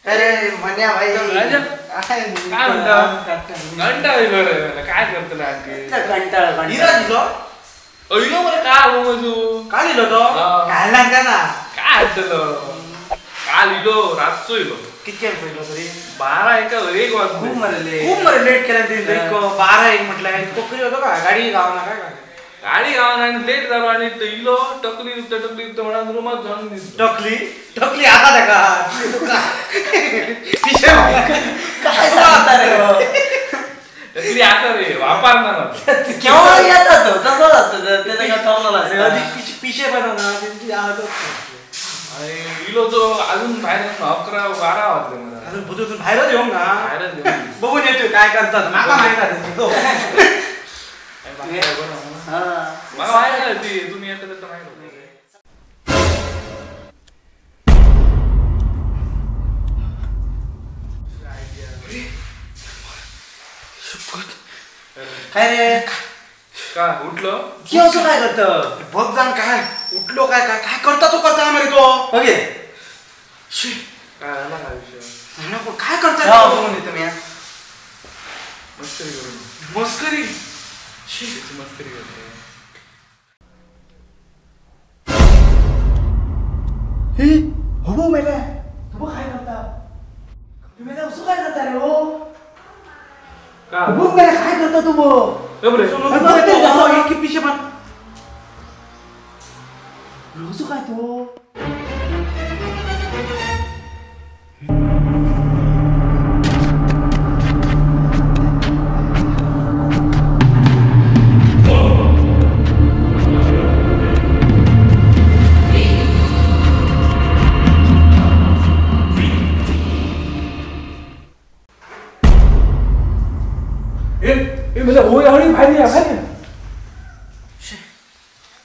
अरे मन्या भाई काय म्हणता? कंटाळा काय करतला कंटाळा दिलो अयलो मरे काय हो तू काय लिहिलो तो काय लागला ना काय हाडलो काल इलो रातचो इलो किती इलो तरी 12 1 वाजले. खूप मरले खूप मरे लेट केला तरी 12 1 म्हटलं कोकरी होतो का गाडी गावना काय गाडी गावना आणि लेट झालो आणि इलो टकली दुखता टकली दुखता म्हणून रूमात जाऊन दिसलो. टकली टकली आता का काय सांगता रे टकली आता रे वापरणार केव्हा येतात तसंच असतं ते काय ठरलेलं असतं अधिक पिशे बनवणार त्यांची आदत. आणि इलो तो अजून बाहेर 11 12 वाजले मला अजून बुजून बाहेरच येऊ ना बाहेरच येऊ बघून येतोय काय करतात माका माहित आहे तो मला माहित आहे ती तुम्ही येतात तर माहित होतं. काय रे का उठलो की असं काय करतं बघ जाण काय उठलो काय काय काय करता तो करता मरे तो ओके शी काय झाला काय विषय सांग ना काय करता बघून येतो मी मस्करी करून मस्करी शी मस्करी करतो. हे हो मेला तू काय करता मेला असं काय करता रे हो का बघ मेला काय करता तू बघ की पिशे पण रोजू काय तो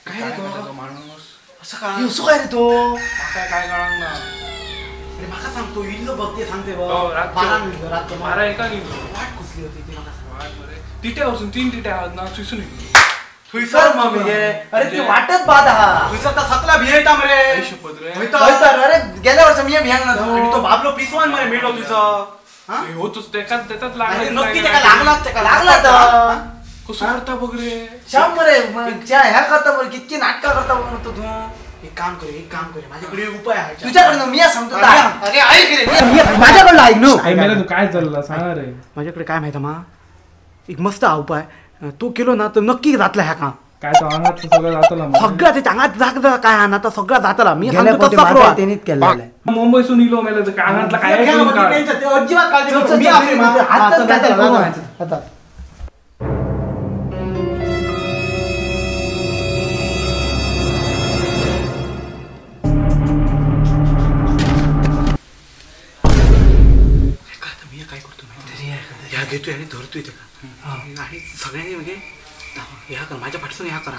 काय तो माणूस असं काय असं काय रे तो माका काय कळणार ना. अरे माका सांगतो इल्लो बघते सांगते बघ रातचो 12 1 इल्लो वाट कुसली होती ती माका वाट मरे तिट्या वचून 3 तिट्या आहात ना थंयसून थंयसर मम्मी गे अरे ती वाटत बाद आहा थंयसर ता सकला भियेता मरे शपथ रे अरे गेल्या वर्षा मी भियांग ना तू आणि तो बाबलो पिसवान मरे मेलो तुझं हा होतोच त्याच्यात त्याच्यात लागला नक्की त्याका लागला त्याका लागला तर कसं करता बघ रे श्याम मरे ह्या करता बरं कितकी नाटका करता बघ तू एक काम कर एक काम कर माझ्याकडे एक उपाय आहे तुझ्याकडे मी सांगतो अरे ऐक रे माझ्याकडे ऐक नो मला तू काय चालला सांग रे माझ्याकडे काय माहिती मा एक मस्त हा उपाय तो केलो ना तर नक्की जातला ह्या काम काय तो अंगात सगळं जातला सगळं ते अंगात जाग काय हा ना तर सगळं जातला मी सांगतो तसा करू त्यांनीच केलेलं आहे मुंबईसून इलो मेला तर अंगातला काय अजिबात काळजी करू मी हातात काय करतो माहिती ह्या घेतोय आणि धरतोय त्याला आणि सगळ्यांनी म्हणजे ह्या कर माझ्या पाठीसून ह्या करा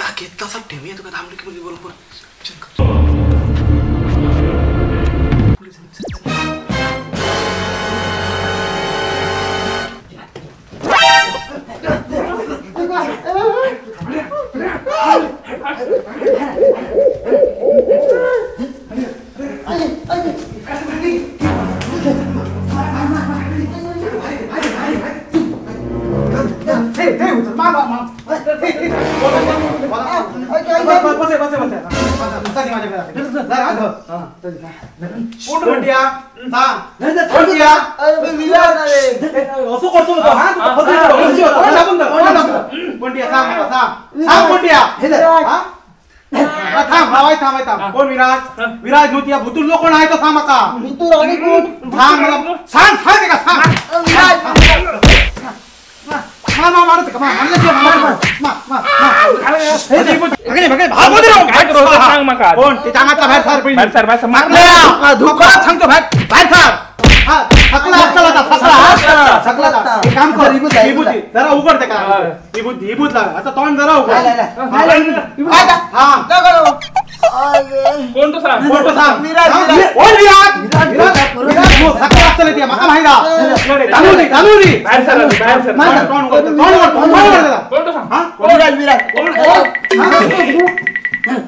ता घेत तसा ठेवूया तुका थांबलो की म्हणजे बरोबर बसे बसे बसे कोण म्हणत्या असं करतो सांग सांग कोणत्या थांब थांब थांब थांब कोण विराज विराज न्हू भुतुल्लो कोण आहे तो सांग म्हाका थांब मला सांग सांग का सांग जरा उघडते का विभूत आता तोंड जरा उघड कोण तो सांग कोण तो सांग कोण विराज सकला असतले ते माका माहिती दानू दानू रे बाहेर सर बाहेर सर तोंड उघड तोंड उघड तोंड उघड कोण तो सांग हां विराज विराज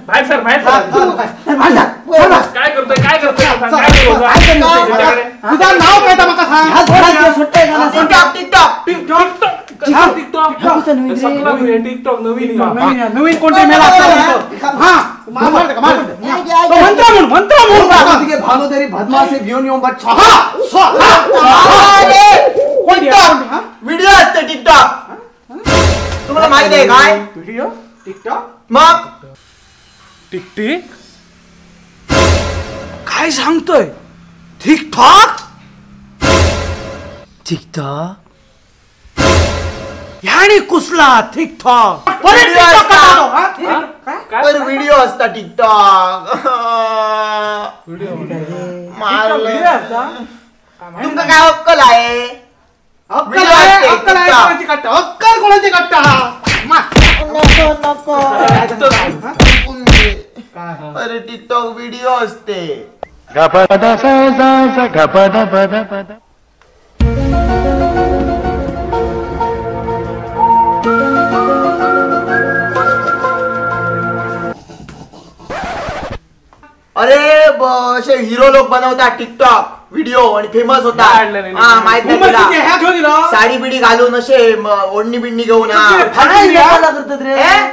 बाहेर सर बाहेर सर काय करतोय काय करतोय सांग काय करतोय तुझं नाव काय ता माका सांग TikTok TikTok TikTok TikTok TikTok नवीन नवीन कोणते मेला हां मार मार मंत्र म्हण मंत्र म्हण भानो तेरी भदमा से घेऊन येऊन बट टिकटॉक व्हिडिओ असते टिकटॉक तुम्हाला माहिती आहे काय व्हिडिओ टिकटॉक मग टिक टिक काय सांगतोय टिकटॉक टिकटॉक ह्याने कुसला टिकटॉक पर व्हिडिओ असता टिकटॉक तुमका काय अक्कल आहे अक्कल आहे अक्कल आहे कोणाची काढता अक्कल कोणाची काढता नको अरे टिकटॉक व्हिडिओ असते अरे असे हिरो लोक बनवतात टिकटॉक व्हिडिओ आणि फेमस होतात. हा माहित नाही तुला, साडी बिडी घालून असे ओढणी बिडणी घेऊन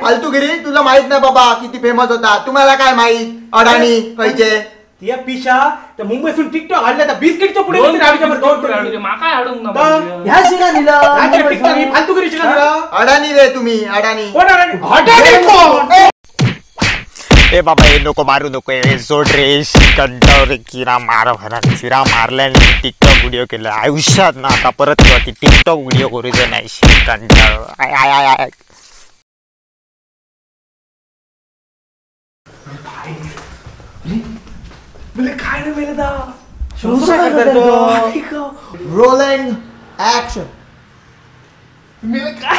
फालतूगिरी. तुला माहित नाही बाबा किती फेमस होतात. तुम्हाला काय माहित अडाणी खायचे त्या पिशा त्या मुंबईतून टिकटॉक हाडल्या त्या बिस्किटच्या पुढे फालतूगिरी अडाणी रे तुम्ही अडाणी. कोण अडाणी? अडाणी कोण? ए बाबा हे नको मारू नको हे सोड रे कंटाळ रे किरा मार भरा चिरा मारल्याने टिकटॉक व्हिडिओ केला आयुष्यात ना आता परत ती टिकटॉक व्हिडिओ करूच नाही कंटाळ. I I I I काय नाही मेले दा रोलिंग ऍक्शन. मेले काय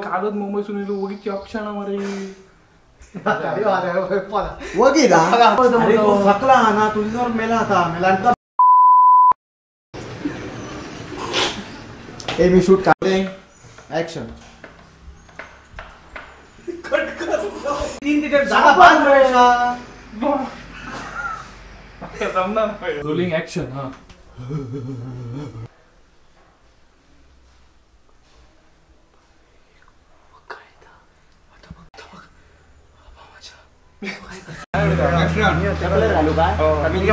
कागद मुंबई सुनील वगीची ऑप्शन मरे वगी दा सकला ना तुझ्यावर मेला आता मेला. ए मी शूट काढले ऍक्शन. तीन तिथे जागा बांध रे. Rolling action. हा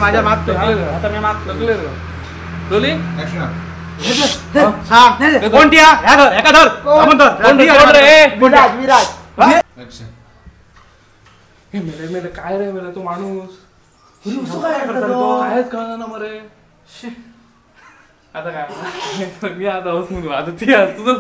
माझ्या मागतो आता मी मागतो. रोलिंग सांग कोणत्या ह्या धर एका धर धर विराज विराज. हे मेले मेले काय रे मेला तो माणूस कायच कळणार ना मरे. आता काय मी आता हसू आता ती तुझं